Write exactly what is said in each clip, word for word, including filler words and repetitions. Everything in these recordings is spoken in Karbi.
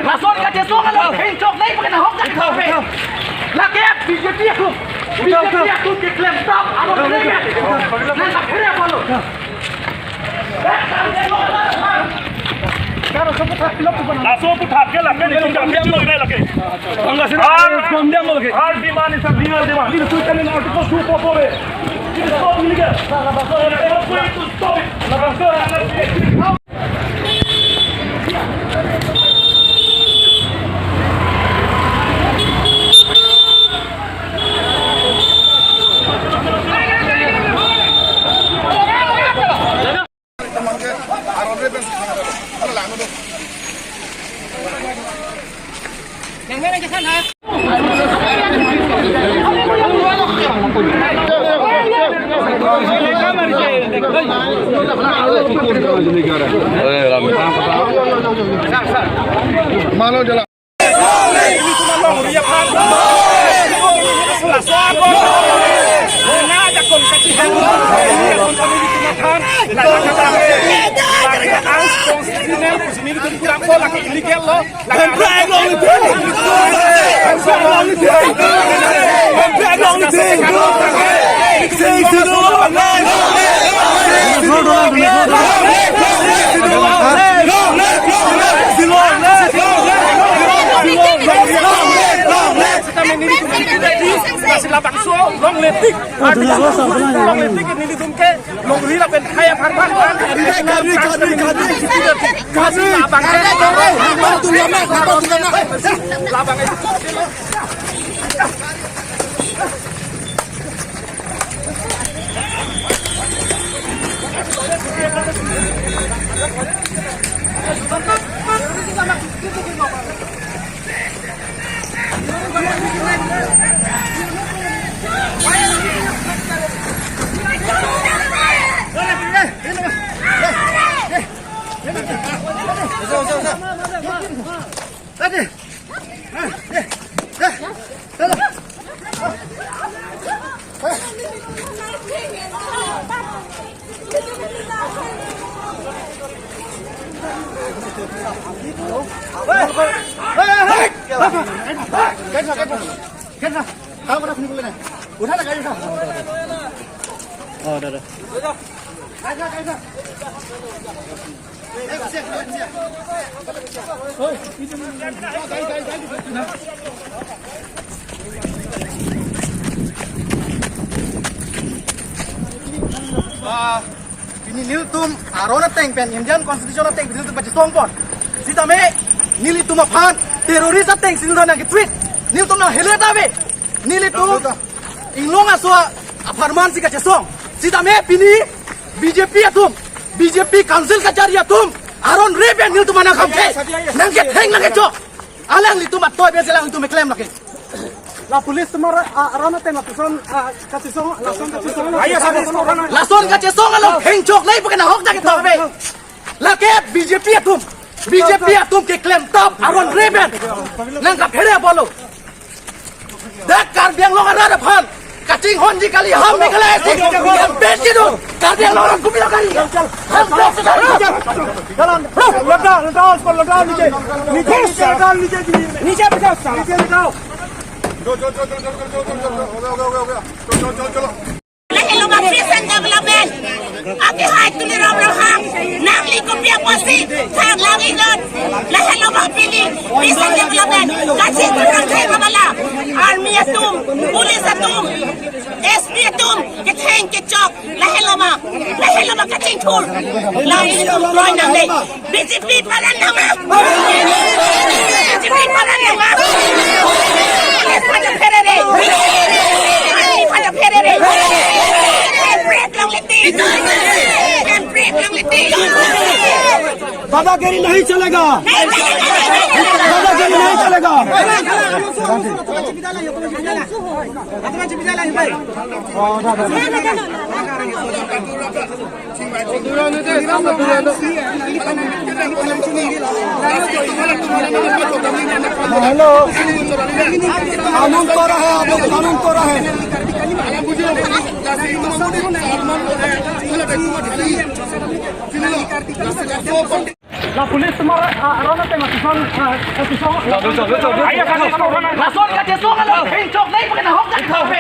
Lason kachesong along thengchok nai pu ke nahok dak kave. Lake B J P atum, B J P atum keklem tap aron reben nangkaphere apotlo. Laso aphuthak ke lake nelitum jam jam lo lake. Bangladesh ar demand is a legal demand. It is written in Article two four four A. It is not illegal. We are going to stop it. Hemprek longle ting. Hemprek longle ting. Hemprek longle ting. Sing Sidhu long live. Sing Sidhu long live. Sing Sidhu long live. Sing Sidhu long live. Sita menini tu menini tu. Masih labangso longle ting. Artinya longle ting nelitum ke longri lapen khaya pharman. Kari, kari, kari, kari. Kari. Labang ke. Labang itu. Ah, pini nelitum aron ateng pen Indian Constitution ateng pen nelitum pachesong pon. Sitame nelitum aphan terrorist ateng si nelitum nangketreat. Nelitum nanghelet ave. Nelitum inglong aso apharman si kachesong. Sitame pini B J P atum, B J P council kachari atum aron reben nelitum anang khamkhe nangketheng nangkechok. Alanglitum atoi pen si alanglitum keklem lake. La police atum aron ateng lapuson, ah, kachesong, lason kachesong. Lason kachesong along thengchok nai pu ke nahok dak ketok ave. Lake B J P atum, B J P atum keklem tap aron reben nangkaphere apotlo. Dak Karbi Anglong arat aphan kachinghonji kali, ham Meghalaya si campaign kedo. Karbi Anglong arat kopi lo kali. Ham Meghalaya si kali. Jalan, jalan, jalan, jalan, jalan, नीचे, नीचे, नीचे, नीचे, नीचे, नीचे, नीचे, नीचे, नीचे, नीचे, नीचे, नीचे, नीचे, नीचे, Lahelo ma peace and development. Akehai Tuliram Ronghang nangli kopi apotsi thang lang inut. Lahelo ma pini peace and development. Kachingthur nangkhe ma bala. Army atum, police atum, S P atum ketheng kechok. Lahelo ma, lahelo ma kachingthur. Lang inut kroi nangne. B J P paran nangma. B J P paran nangma. Police pada pherere. Police pada pherere. Hemprek longle ting. Hemprek longle ting. दादागिरी नहीं चलेगा। दादागिरी नहीं चलेगा। हेलो, कानून तोड़ा है, आप लोग कानून तोड़ा है। La police atum, ah, aron ateng atum, ah, atum. Lason kachesong along, heng chok nai pakai nahok jak tau pe.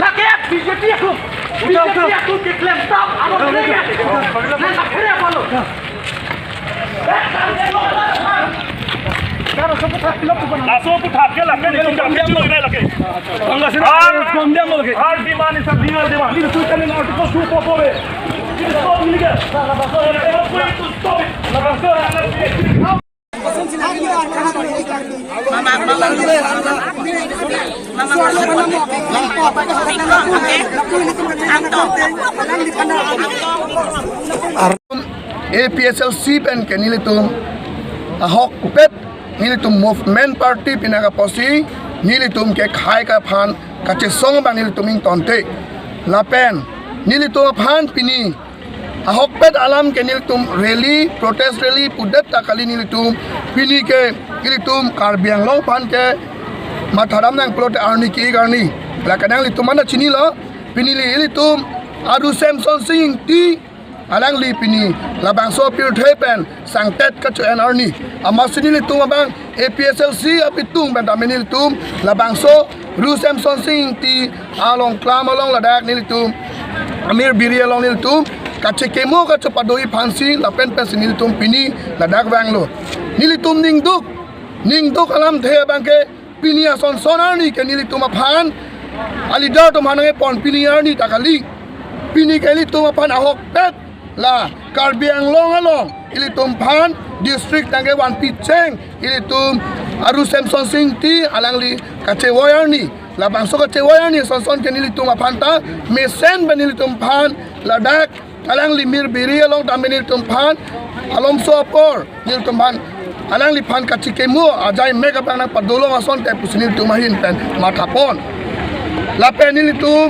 Lake B J P ako. B J P ako ke klem tau, aron ateng. Nang tak kere apa lo? Laso aputhak ke lake, nelitum jam jam lo lake. Har, har demand is a real demand. It is written in Article two four four A. It is not illegal. We are going to stop it. Ar-, A P H L C pen ke nelitum ahokpet nelitum movement party pinaka pusi nelitum ke khei aphan kachesong abang nelitum ingtonte. Lapen nelitum aphan pini ahokpet alam ke nelitum rally, protest rally pudet ta kali nelitum. Pini ke ilitum Karbi Anglong aphan ke matha dam nangpulote arni ke-ik arni. La kadang ilitum mana chinilo, pini ilitum Aru Semsonsing Ingti alangli pini labangso apirthe pen sangtet kacho-en arni. Amatsi nelitum abang A P H L C apitung pen tame nelitum labangso Aru Semsonsing Ingti along klam along ladak nelitum amir biri along nelitum kachekimo kachepado-i aphansi lapen pensi nelitum pini ladak vanglo. Nelitum ningduk, ningduk alamthe abang ke pini asonson arni ke nelitum aphan aleader atum aphan nangkepon pini arni ta kali. Pini ke ilitum aphan ahokpet la Karbi Anglong along ilitum aphan district nangkevanpi cheng ilitum Aru Semsonsing Ingti alangli kachevoi arni. Labangso kachevoi arni asonson ke nelitum aphan ta mesen pen nelitum aphan ladak alangli mir biri along tame nelitum aphan alomso apor nelitum aphan alangliphan kachekimo ajai mek abang nangpadolong asonte pusi nelitum ahin pen mathapon. Lapen nelitum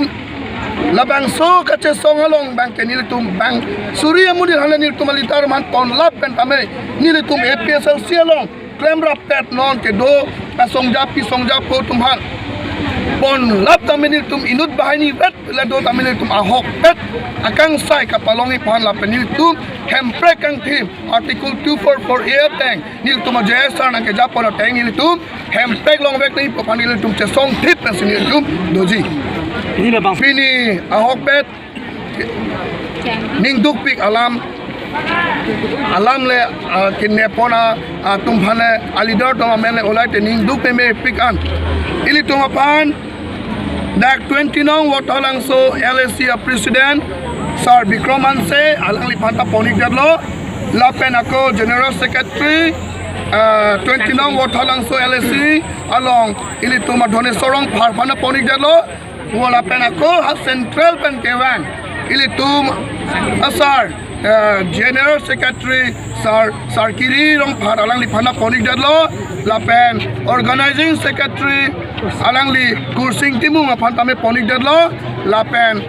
labangso kachesong along abang ke nelitum bang suri amonit aphan le nelitum aleader atum aphan ponlap pen tame nelitum A P H L C along klemrap pet non kedo pasongja pisongjapo atum aphan ponlap tame nelitum inut banghini vet le do tame nelitum ahokpet akangsai kapalongji aphan lapen nelitum Hemprek kangthim Article two four four A ateng nelitum a J S R nangkejapon ateng nelitum Hemprek longvek nangji pu aphan nelitum chesongthip pensi nelitum doji. Pini labang pini ahokpet ningdukpik alam, alam le, ah, kinepon atum aphan le aleader atum amen le olai te ningduk pemepik an. Ilitum aphan dak twenty nong Ward Thalangso L A C a President Sir Bikram Hanse alangliphan ta pon-ikdetlo. Lapen ako General Secretary, ah, twenty nong Ward Thalangso L A C along ilitum a Dhoneswar Rongphar aphan ta pon-ikdetlo. Wala pen ako ha central pen kevang ilitum asar, eh, General Secretary Sir, Sir Kiri Rongphar alangliphan ta pon-ikdetlo, lapen Organizing Secretary alangli Kursing Timung aphan tame pon-ikdetlo, lapen,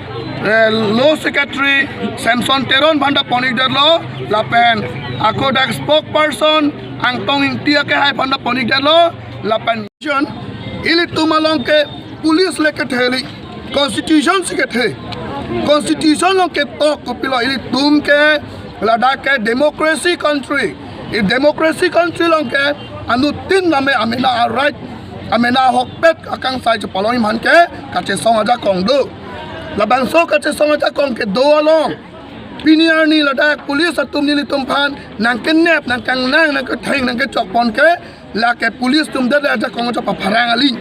eh, Law Secretary Samson Teron aphan ta pon-ikdetlo, lapen ako dak spokesperson Angtong Ingti akehai aphan ta pon-ikdetlo, lapen Ilitum along ke police le kethe kali, constitution si kethe. Constitution along ketok kopilo, ilitum ke ladak ke democracy country. I democracy country along ke anuttin tame amena a-right, amena ahokpet akangsai chepalongji aphan ke kachesong ajakong do. Labangso kachesong ajakong kedo along pini arni ladak police atum nelitum aphan nangkenep, nangkangnang, nangketheng, nangkechokpon ke lake police atum det ajakong chepapharang aling.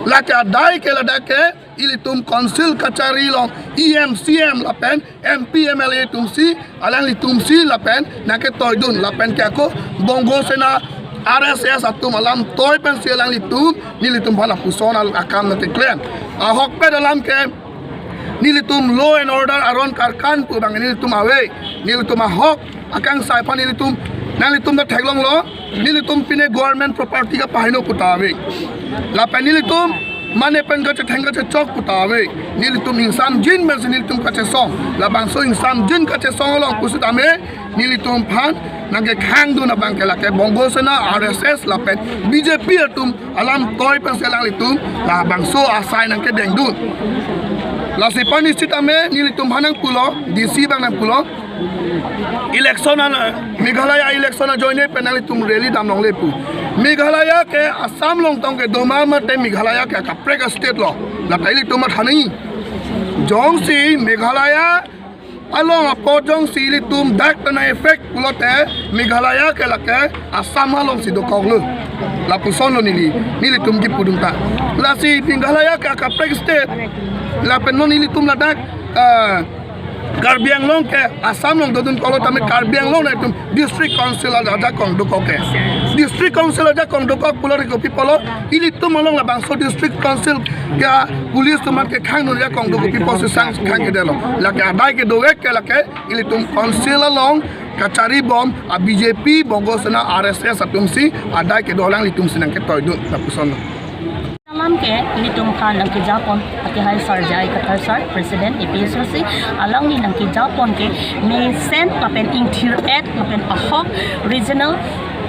Lake adai ke ladak ke ilitum council kachari along E M, C M lapen M P, M L A atumsi, alanglitumsi lapen nangketoidun lapen ke ako Bongo Sena, R S S atum alamtoi pensi alanglitum nelitum aphan lapuson al- akam nangkeklem. Ahokpet alam ke nelitum law and order aron karkan pu abang nelitum ave, nelitum ahok akangsai aphan nelitum, nanglitum ta theklonglo, nelitum pine government property kapaheno pu ta ave. Lapen nelitum mane pen kachetheng kachechok pu ta ave. Nelitum ingsamjin pensi nelitum kachesong. Labangso ingsamjin kachesong along pusitame nelitum aphan nangkekhangdun abang ke lake Bongo Sena, R S S lapen B J P atum alamtoi pensi alanglitum labangso asai nangkedengdun. Lasi aphan sitame nelitum aphan nangpulo, D C abang nangpulo, Election an, Meghalaya election ajoine pen nanglitum rally damlongle pu. Meghalaya ke Assam along tong kedo ma mate Meghalaya ke kaprek a-state lo. Lata ilitum matha nangji. Jongsi Meghalaya along apot jongsi ilitum dak tana effect pulote Meghalaya ke lake Assam alongsi dokoklo. Lapuson lo neli, nelitum kipudun ta. Lasi Meghalaya ke kaprek state. Lapen non ilitum ladak, ah, Karbi Anglong ke Assam along dodun kolo tame Karbi Anglong nangtum District Council ajakong dokok ke. District Council ajakong dokok pulote kopi pulo, ilitum along labangso District Council ke police atum ke khang nangjakong do kopi pusi sang khang kedetlo. Lake adai kedo-ik ke lake ilitum Council along kacharibom a-B J P, Bongo Sena, R S S atumsi adai kedo alanglitumsi nangketoidun lapuson. Alam ke ilitum aphan nangkejapon, akehai Sir J I Kathar Sir, President A P H L C, alangli nangkejapon ke mesen lapen ingthir-et lapen ahok regional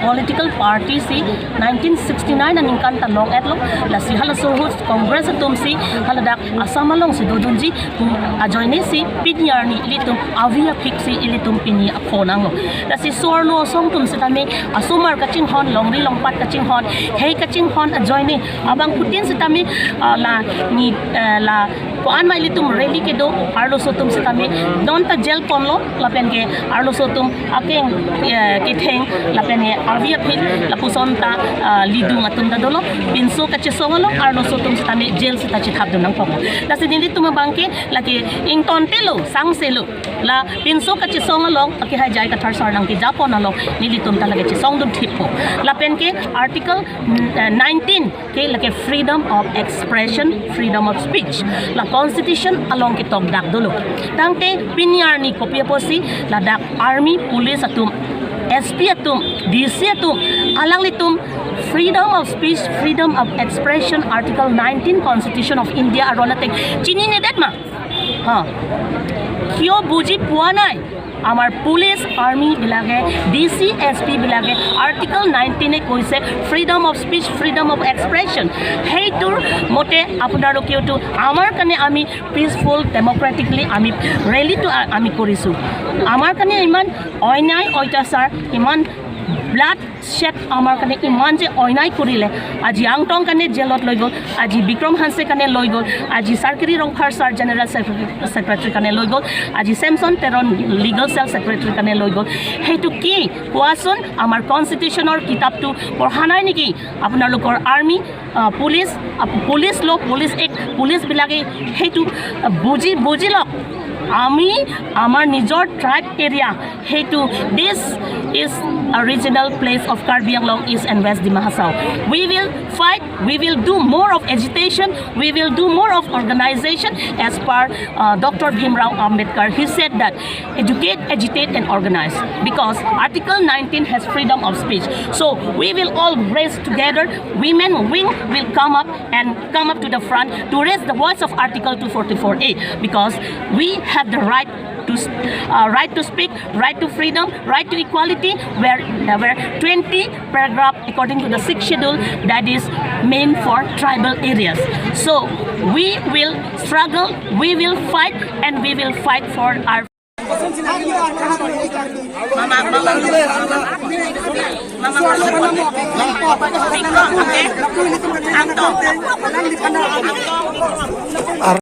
political party si nineteen sixty-nine aningkan ta long-etlo, lasi halaso ahut Congress atumsi haladak Assam alongsi dodunji, hmm, ajoinesi pini arni ilitum avi aphiksi ilitum pini apho nanglo. Lasi so-arlo asong atum sitame asomar kachinghon, longri longpat kachinghon, hei kachinghon ajoine abangphutin sitame, ah, la ni, eh, la ko-an ma ilitum rally kedo arloso atum sitame non ta jail ponlo, lapen ke arloso atum akeng, eh, ketheng lapen ke avi aphik lapuson ta, ah, lidung atum ta dolo. Pinso kachesong along arloso atum sitame jail sita chethapdun nangkok. Lasi nelitum abang ke lake ingtontelo, sangselo. La pinso kachesong along, akehai J I Kathar Sir nangkejapon along nelitum ta lake chesongdun thippo. Lapen ke Article, mm, eh, nineteen ke lake freedom of expression, freedom of speech. La Constitution along ketok dak dolo. Tangte pini arni kopi apotsi ladak army, police atum, S P atum, D C atum, alanglitum freedom of speech, freedom of expression, Article nineteen Constitution of India aron ateng chininedet ma? Ha. কিয় বুজি পোৱা নাই? আমাৰ police, army বিলাকে, D C, S P বিলাকে আৰ্টিকল নাইনটিনে কৈছে freedom of speech, freedom of expression. সেইটোৰ মতে আপোনালোকেওতো আমাৰ কাৰণে আমি পিচফুল, ডেমক্ৰেটিকলি আমি ৰেলীটো আ-, আমি কৰিছোঁ। আমাৰ কাৰণে ইমান অন্যায়, অত্যাচাৰ, ইমান ব্লাড শ্বেড আমাৰ কাৰণে ইমান যে অন্যায় কৰিলে, আজি আংটং কাৰণে জেলত লৈ গ'ল, আজি বিক্ৰম হানছে কাৰণে লৈ গ'ল, আজি চাৰ্কিৰি Rongphar sir general secretary, secretary কাৰণে লৈ গ'ল, আজি ছেমছন তেৰণ লিগেল চেল ছেক্ৰেটাৰী কাৰণে লৈ গ'ল। সেইটো কি কোৱাচোন? আমাৰ কনষ্টিটিউশ্যনৰ কিতাপটো পঢ়া নাই নেকি আপোনালোকৰ আৰ্মি, আহ, পুলিচ, আহ, পুলিচ ল', পুলিচ এক্ট, পুলিচবিলাকে সেইটো, আহ, বুজি, বুজি লওক। আমি আমাৰ নিজৰ ট্ৰাইব এৰিয়া, সেইটো, this is a regional place of Karbi Anglong East and West Dima Hasao. We will fight, we will do more of agitation, we will do more of organization as per, uh, Doctor Bhimrao Ambedkar. He said that educate, agitate and organize, because Article nineteen has freedom of speech. So we will all raise together, women wing will come up and come up to the front to raise the voice of Article two forty-four A, because we have the right to s-, uh, right to speak, right to freedom, right to equality, where there were twenty paragraph according to the Sixth Schedule that is meant for tribal areas. So we will struggle, we will fight, and we will fight for our